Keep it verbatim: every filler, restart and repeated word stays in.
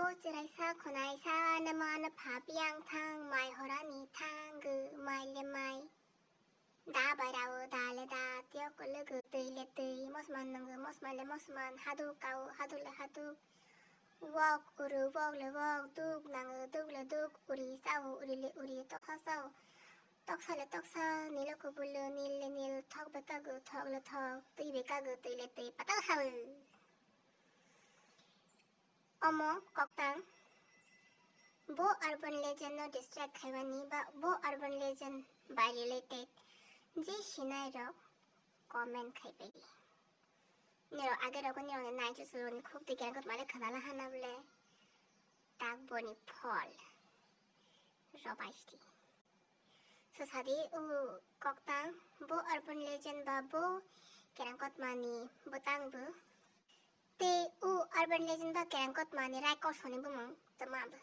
O chwraisa khwnaisa, namo ano pha piyang thang, mai horani thang gw, mai le mai. Da bai rao, da le da, tiyok ko lwgw, twi le twi, mosman nangw, mosman le mosman, haduk kao, haduk le haduk. Wok uru, wok le wok, duk nangw, duk le duk, uri sao, uri le uri, toksa sao. Toksa le toksa, nilo kubul le nil le nil, thok be kagw, thok le thok, twi be kagw, twi le twi, patal hao. Omo koktang, bo urban legend no describe khaimani ba bo urban legend bai related je sinai rok comment khai pai di. Nirok age rogo nirok ni nai chuchuloni khuk twi kerang kotma le khwnala hana bole tak boni phol robaisi. So sadi o koktang bo urban legend ba bo kerang kotma ni bwtang bo. Tei o urban legend ba kerang kotma ni rai kosoni bumung tama bo.